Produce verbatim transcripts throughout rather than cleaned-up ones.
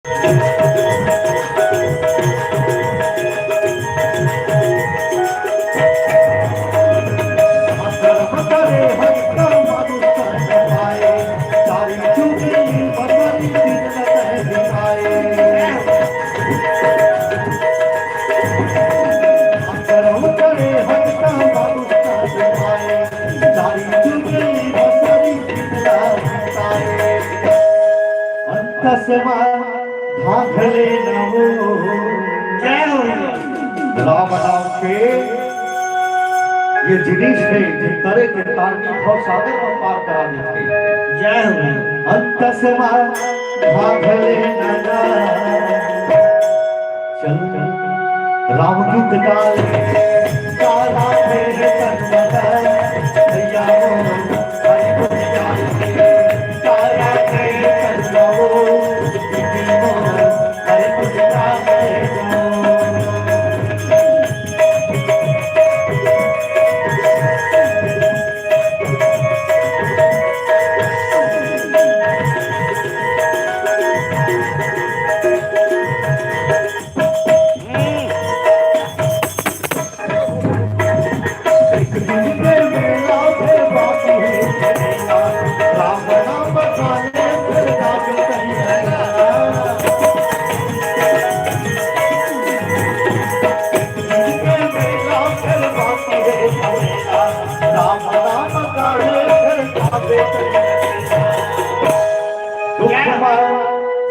अंत से मां धांधले नमो। जय हो। राम नाम के ये जिनिस हे, जे तरे के तारनी भव सागर म पार करा देथे। जय हो। अंत से मां धांधले नमो। चल, रामदूत काल, काला मेरे तन बदन, भैया हो, हरि गुण गाए। काला मेरे तन बदन, हरि गुण गाए। दुख में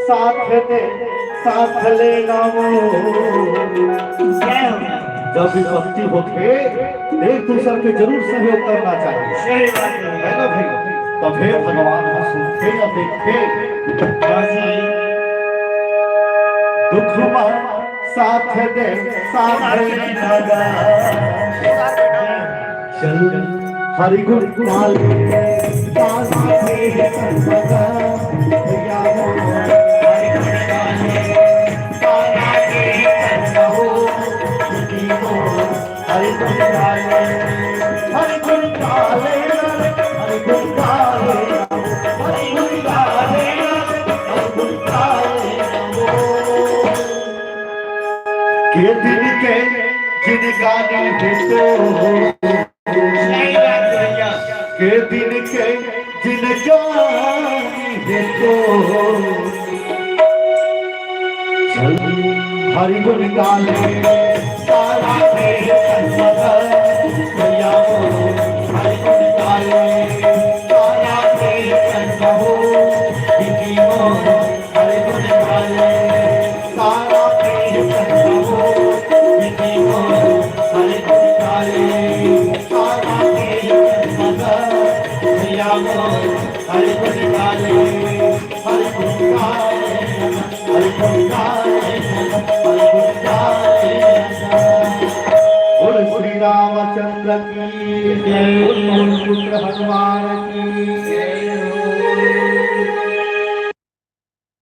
साथ दे, साथ लेना वो। जब विपत्ति होथे, एक दूसर के जरूर सहयोग करना चाहिए। सही बात है। है ना भाई? तभे भगवान ह सुनथे या देखथे। हाँ जी। दुख में साथ दे, साथ लेना। चल, हरि गुण गाले, गाना के है सर्वदा, भैया हो, हरि गुण गाले, गाना के है सर्वदा हो, दुखी हो, हरि गुण गाले, हरि गुण गाले, हरि गुण गाले, हरि गुण गाले, हरि गुण गाले। के दिन के जिनगानी हे तो, सही बात भैया। के दिन के जिनगानी हे तो, चल हरि गुण गाले, सारा देह तन मन, भैया हो, हरि गुण गाले, सारा देह तन हो, विधि हो, हरि गुण गाले, सारा देह तन हो, विधि हो, हरि गुण गाले, सारा देह तन मन, भैया हो, हरि गुण गाले, हरि गुण गाले, हरि गुण गाले, हरि गुण गाले। बोल श्री रामचंद्र की जय, बोल पवन पुत्र हनुमान की जय।